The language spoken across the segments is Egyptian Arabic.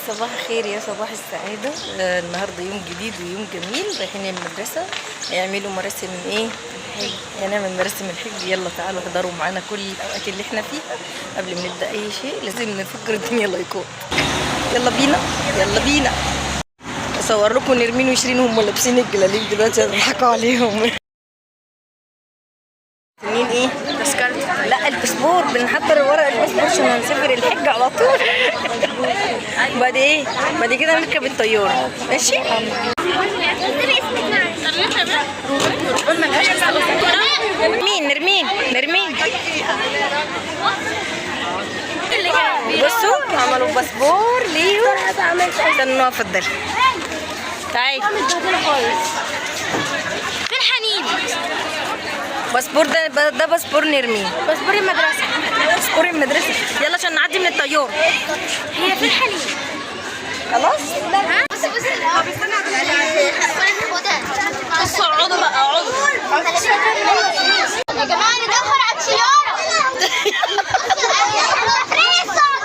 صباح الخير يا صباح السعادة. النهاردة يوم جديد ويوم جميل. رايحين المدرسة يعملوا مراسم ايه؟ الحج. هنعمل مراسم الحج. يلا تعالوا احضروا معانا كل الأوقات اللي احنا فيها. قبل ما نبدأ أي شيء لازم نفكر الدنيا لايكات. يلا بينا يلا بينا. اصور لكم نرمين وشيرين هم لابسين الجلاليب دلوقتي، هتضحكوا عليهم. مين ايه؟ تذكرة. لا، الباسبور، بنحضر ورق الباسبور عشان هنسافر الحج على طول. بعد ايه؟ بعد كده نركب الطيارة. ماشي؟ مين نرمين؟ نرمين، بصوا عملوا باسبور ليهم. استنوا اتفضل. تعالي. فين حنين؟ باسبور ده باسبور نرمين. باسبور المدرسة. باسبور المدرسة. يلا عشان نعدي من الطيارة. هي فين حنين؟ خلاص؟ بصي بصي، بصوا اقعدوا بقى، اقعدوا يا جماعة، ندخل على الطيارة. فين السعودية؟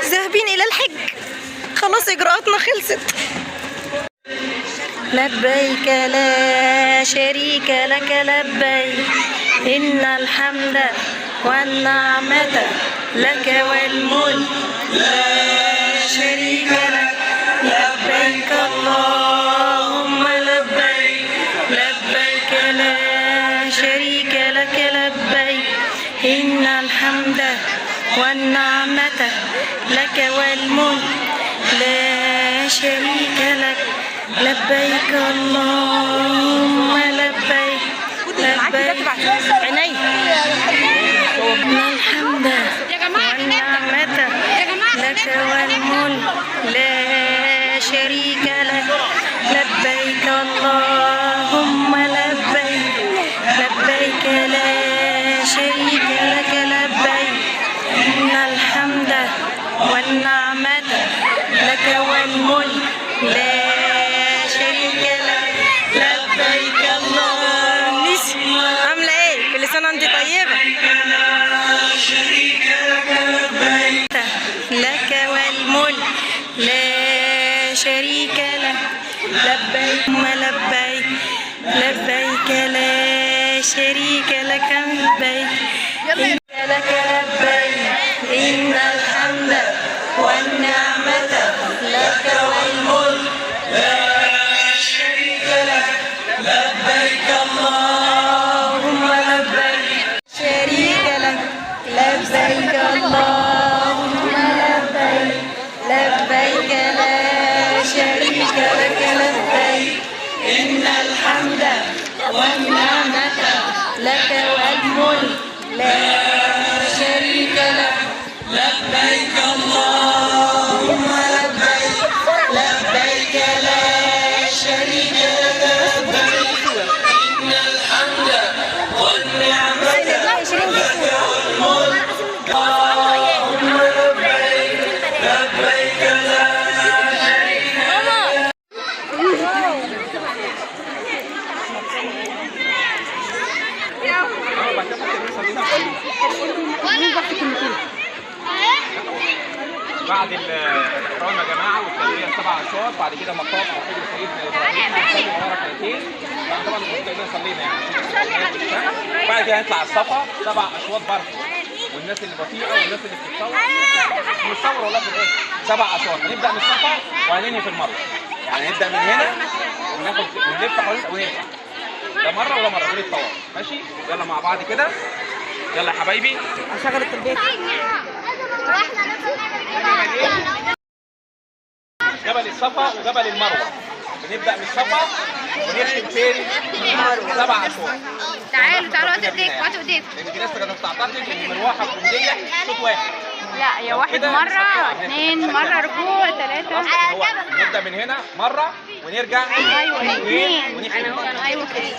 ذاهبين إلى الحج، خلاص إجراءاتنا خلصت. لبيك لا شريك لك لبيك، إن الحمد والنعمة لك والملك لا شريك لك. لبيك اللهم لبيك، لبيك لا شريك لك لبيك، إن الحمد والنعمة لك والملك لا شريك لك. لبيك اللهم لبيك، لبيك عيني. إن الحمد والنعمة لك والملك لا شريك لك. لبيك اللهم لبيك، لبيك لا شريك لك لبيك، إن الحمد والنعمة لك والملك لا شريك لك. لبيك اللهم. نسي عاملة ايه؟ كل سنة وانت طيبة. لك والملك لا شريك لك. لبيك لبيك، لبيك لا شريك لك لبيك، لك لبيك، إن الحمد والنعمة لك والملك لا شريك لك. لبيك اللهم لبيك، شريك لك. لبيك اللهم لبيك، لبيك لا شريك لك لبيك، إن الحمد والنعمة لك والملك لا شريك لك. لبيك اللهم لبيك، لبيك لا شريك لك لبيك، إن الحمد والنعمة لك والملك اللهم لبيك، لبيك لا شريك لك. بعد الاحرام يا جماعة والتلبيه 7 اشواط، بعد كده مقام او حجر سيدنا ابراهيم، هنصلي وراه ركعتين. طبعا المفروض كلنا صلينا يعني. بعد كده هنطلع الصفا 7 اشواط برضه، والناس اللي بطيئه والناس اللي بتتصور مش بتصور والله في الاخر 7 اشواط. هنبدا من الصفا وهننهي في المروة، يعني نبدا من هنا وناخد ونلف حوالين ونرجع، ده مرة وده مرة غير الطواف. ماشي؟ يلا مع بعض كده، يلا يا حبايبي. هشغل التلبية. جبل الصفا وجبل المروة، بنبدا من الصفا ونختم فين؟ 7 اشواط. تعالوا تعالوا، هاتوا ايديكم هاتوا ايديكم. لان في ناس كانت بتعتقد ان المروحة الكوميدية صوت واحد. لا يا واحد كده مرة، اثنين مرة، ركوع، ثلاثة. هو نبدا من هنا مرة ونرجع. ايوه اثنين. ونختم. ايوه كده.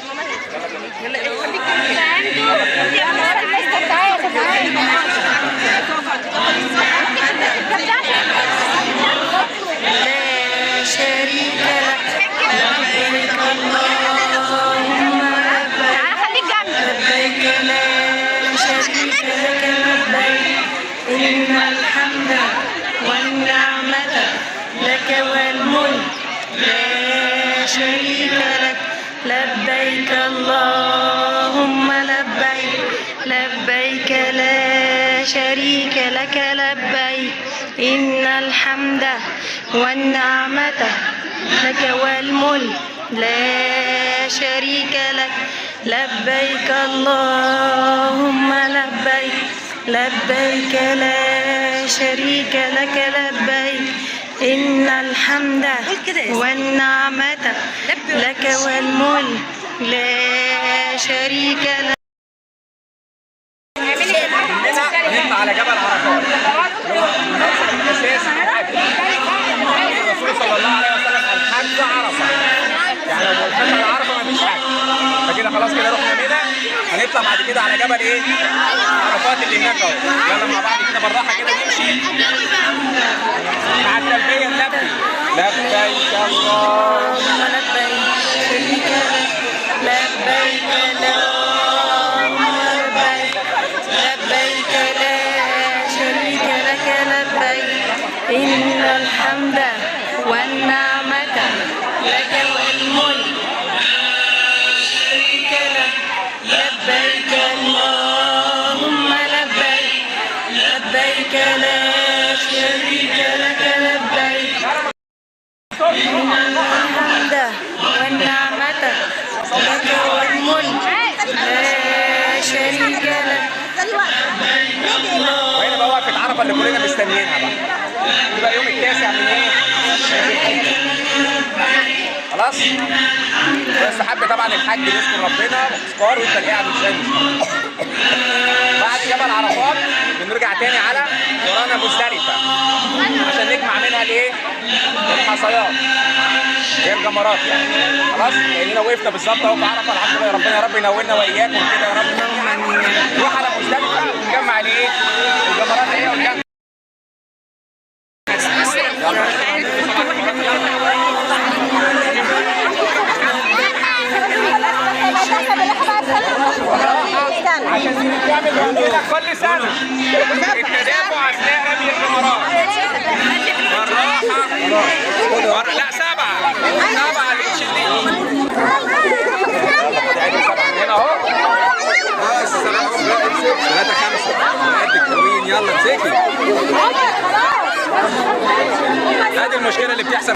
لا شريك لك. لبيك اللهم لبيك. إن الحمد والنعمة لك والملك لا شريك لك. لبيك اللهم لبيك، لبيك لا شريك لك لبيك، إن الحمد والنعمة لك والملك لا شريك لك. لبيك اللهم لبيك، لبيك لا شريك لك لبيك، إن الحمد والنعمة لك والملك لا شريك لك. منها نطلع على جبل عرفات، المنسك الاساسي للحج. الرسول صلى الله عليه وسلم الحج عرفه، يعني لو ما وقفناش على عرفه مفيش حج. فكده خلاص كده رحنا منى، هنطلع بعد كده على جبل ايه؟ عرفات اللي هناك اهو. يلا مع بعض كده بالراحة كده نمشي مع التلبية. نلبي لبيك اللهم لبيك، شريك لك لبيك اللهم لبيك، لبيك لا شريك لك لبيك، إن الحمد والنعمة لك والملك لا شريك لك. لبيك اللهم لبيك، لبيك لا شريك لك لبيك، إن الحمد والنعمة لك والملك لا شريك لك. وهنا بقى وقفة عرفة اللي كلنا مستنيينها بقى، يبقى يوم التاسع من ايه؟ خلاص؟ ويستحب طبعا الحج يذكر ربنا واذكار ويفضل قاعد مش قادر. بعد جبل عرفات بنرجع تاني على ورانا مزدلفة عشان نجمع منها الايه؟ الحصيات هي الجمرات يعني. خلاص؟ لاننا وقفنا بالظبط اهو في عرفة، الحمد لله. ربنا يا رب ينورنا واياكم كده يا رب جميعا. نروح على مزدلفة ونجمع الايه؟ الجمرات اهي قدامنا. عشان دي بتعمل عندنا كل سنة التدافع أثناء رمي الجمرات. بالراحة، لا سبعة اللي بتشيل هنا أهو. 3 5 قدك حلوين، يلا امسكي. ادي المشكلة اللي بتحصل.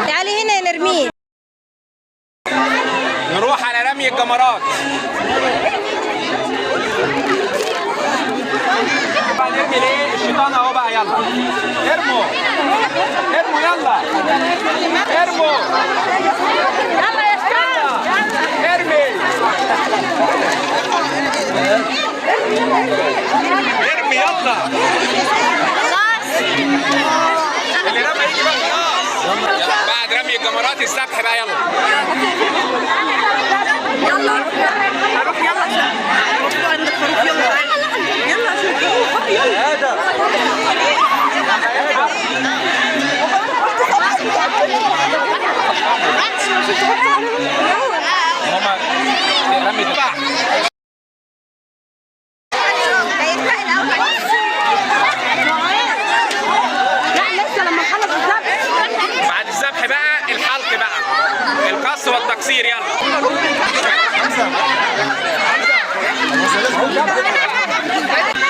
تعالي هنا يا نرمين. نروح على رمي الجمرات. بقى نرمي ليه؟ الشيطان اهو بقى، يلا ارموا ارموا، يلا ارموا، يلا يا شيطان ارمي ارمي، يلا اللي رمى يجي بقى خلاص. بعد رمي الجمرات الذبح بقى، يلا يلا هروح، يلا روحوا عند الخروف، يلا يلا عشان الخروف، يلا. هما رمي الذبح. بعد الذبح بقى الحلق بقى، القص والتقصير، يلا.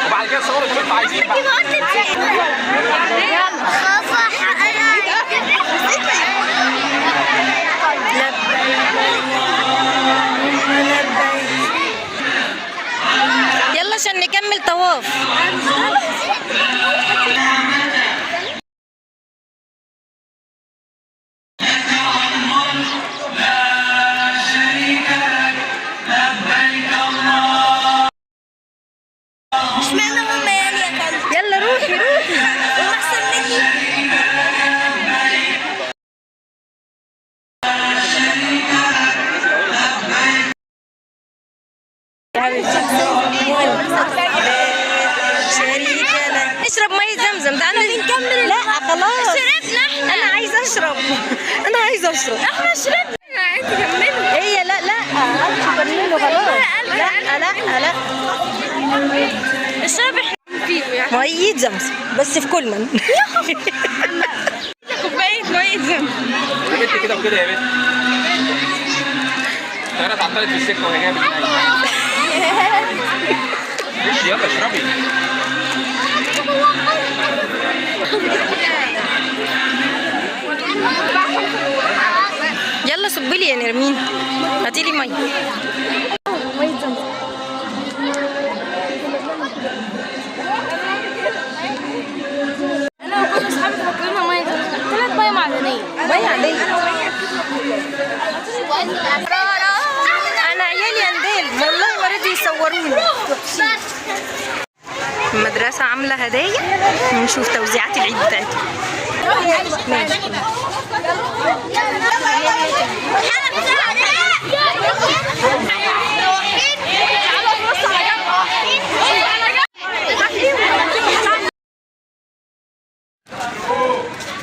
وبعد كده صوروا اللي انتوا عايزين بقى. يلا عشان نكمل طواف. اشمعنى هم يعني يا خالد؟ يلا روحي روحي، هم احسن مني. شريك لك. نشرب مية زمزم، تعالى نكمل. لا خلاص شربنا احنا. انا عايزه اشرب، انا عايزه اشرب. احنا شربنا، انت كملي. هي لا لا انتوا كملوا خلاص. لا لا لا الشرب احنا فيه يعني. مية. زمزم بس في كل من كوباية مية زمزم. يا بنت كده وكده يا بنت. الطيارة اتعطلت في السكة وهي جاية من هناك. ماشي يلا اشربي. يلا صبي لي يا نرمين، هاتي لي مية. انا وكل اصحابي فاكرينها مية زمزم، طلعت مية معدنية. مية عادية. انا عيالي اندال والله ما رضيوا يصوروني. المدرسة عاملة هدايا، ونشوف توزيعات العيد بتاعتهم. ماشي.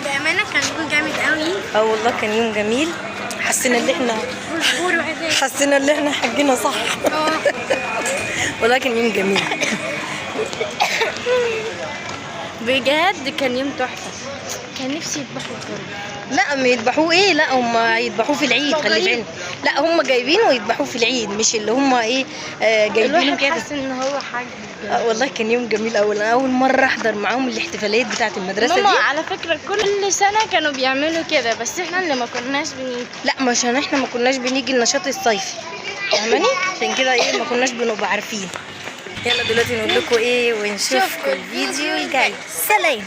بأمانة كان يوم جامد قوي. اه والله كان يوم جميل. حسينا ان احنا حسينا ان احنا حجينا صح. والله كان يوم جميل. بجد كان يوم تحفة. كان نفسي يذبحوا خروف. لا ما يذبحوه ايه، لا هم يذبحوه في العيد، خلي بالك. لا هم جايبينه ويذبحوه في العيد، مش اللي هم ايه جايبينه الواحد كده. حاسس ان هو حاجة. والله كان يوم جميل أوي. أنا أول مرة أحضر معاهم الاحتفاليات بتاعة المدرسة ماما دي. على فكرة كل سنة كانوا بيعملوا كده، بس احنا اللي ما كناش بنيجي. لا ما عشان احنا ما كناش بنيجي النشاط الصيفي، فاهماني؟ عشان كده ايه ما كناش بنبقى عارفين. يلا دلوقتي نقول لكم ايه ونشوفكم الفيديو الجاي. سلام.